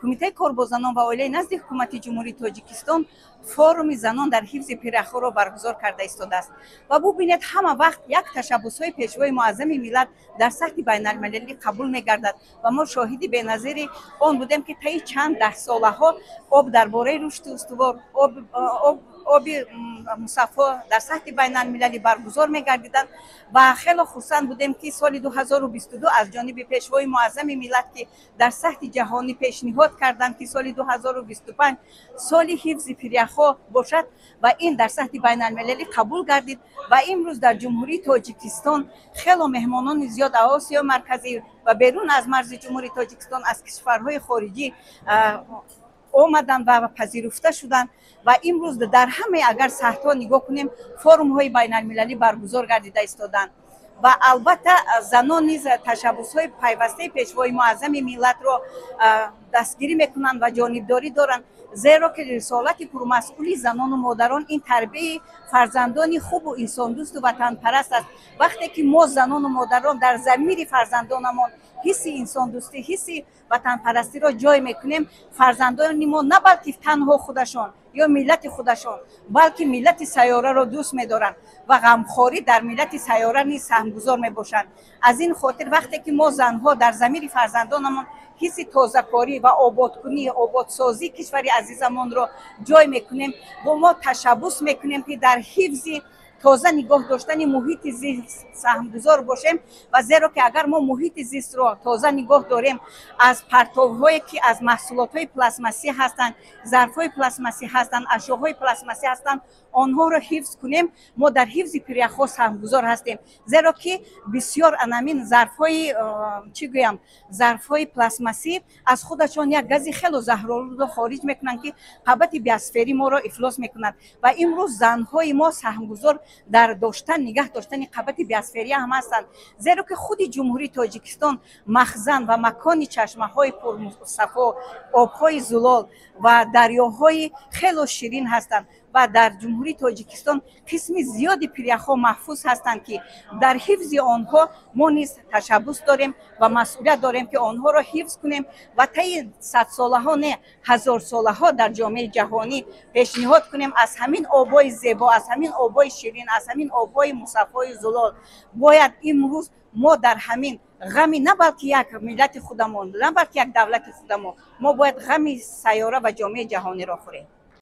Кумитаи кор бо занон ва оилаи назди Ҳукумати Ҷумҳурии Тоҷикистон форуми занон дар ҳифзи пиряхҳоро баргузор карда истодааст. Ва бубинед, ҳама вақт як ташаббусҳои Пешвои Муаззами миллат дар сатҳи байналмилалӣ қабул мегардад ва мо шоҳиди беназири он будем, ки таи чанд даҳсолаҳо об дар бораи рушди устувор, оби мусаффо дар сатҳи байналмилалӣ баргузор мегардиданд. Ва хело хурсанд будем, ки соли 2022 аз ҷониби Пешвои Муаззами миллат, ки дар сатҳи ҷаҳонӣ пешниҳод карданд, ки соли 2025 соли ҳифзи пиряхҳо бошад, ва ин дар сатҳи байналмилалӣ қабул гардид. Ва имрӯз дар Ҷумҳурии Тоҷикистон хело меҳмонони зиёд аз Осиёи Марказӣ ва берун аз марзи Ҷумҳурии Тоҷикистон, аз кишварҳои хориҷӣ омаданд ва пазируфта шуданд. Ва имрӯз дар ҳамаи агар саҳтҳо нигоҳ кунем, форумҳои байналмилалӣ баргузор гардида истоданд. Ва албатта, занон низ ташаббусҳои пайвастаи Пешвои Муаззами миллатро дастгирӣ мекунанд ва ҷонибдорӣ доранд, зеро ки рисолати пурмасъули занону модарон ин тарбияи фарзандони хубу инсондӯсту ватанпараст аст. Вақте ки мо, занону модарон, дар замири фарзандонамон ҳисси инсондӯстӣ, ҳисси ватанпарастиро ҷой мекунем, фарзандони мо на балки танҳо худашон ё миллати худашон, балки миллати сайёраро дӯст медоранд ва ғамхорӣ дар миллати сайёра низ саҳмгузор мебошанд. Аз ин хотир, вақте ки мо, занҳо, дар замири фарзандонамон ҳисси тозакорӣ ва ободкунӣ, ободсозии кишвари азизамонро ҷой мекунем, бо мо ташаббус мекунем, ки дар ҳифзи тоза нигоҳ доштани муҳити зист саҳмгузор бошем. Ва зеро ки агар мо муҳити зистро тоза нигоҳ дорем, аз партовҳое, ки аз маҳсулотҳои пластмассӣ ҳастанд, зарфҳои пластмассӣ ҳастанд, ашёҳои пластмассӣ ҳастанд, онҳоро ҳифз кунем, мо дар ҳифзи пиряхҳо саҳмгузор ҳастем. Зеро ки бисёр анамин зарфҳои, чӣ гӯям, зарфҳои пластмассӣ аз худашон як гази хело заҳролудро хориҷ мекунанд, ки қабати биосферии моро ифлос мекунад. Ва имрӯз занҳои мо саҳмгузор дар доштан, нигаҳ доштани қабати биосферия ҳам ҳастанд, зеро ки худи Ҷумҳурии Тоҷикистон махзан ва макони чашмаҳои пурсафо, обҳои зулол ва дарёҳои хело ширин ҳастанд. Ва дар Ҷумҳурии Тоҷикистон қисми зиёди пиряхҳо маҳфуз ҳастанд, ки дар ҳифзи онҳо мо низ ташаббус дорем ва масъулият дорем, ки онҳоро ҳифз кунем ва таи садсолаҳо не, ҳазорсолаҳо дар ҷомеаи ҷаҳонӣ пешниҳод кунем. Аз ҳамин обҳои зебо, аз ҳамин обҳои ширин, аз ҳамин обҳои мусаффои зулол бояд имрӯз мо дар ҳамин ғами на балки як миллати худамон, на балки як давлати худамон, мо бояд ғами сайёра ва ҷомеаи ҷаҳониро хӯрем.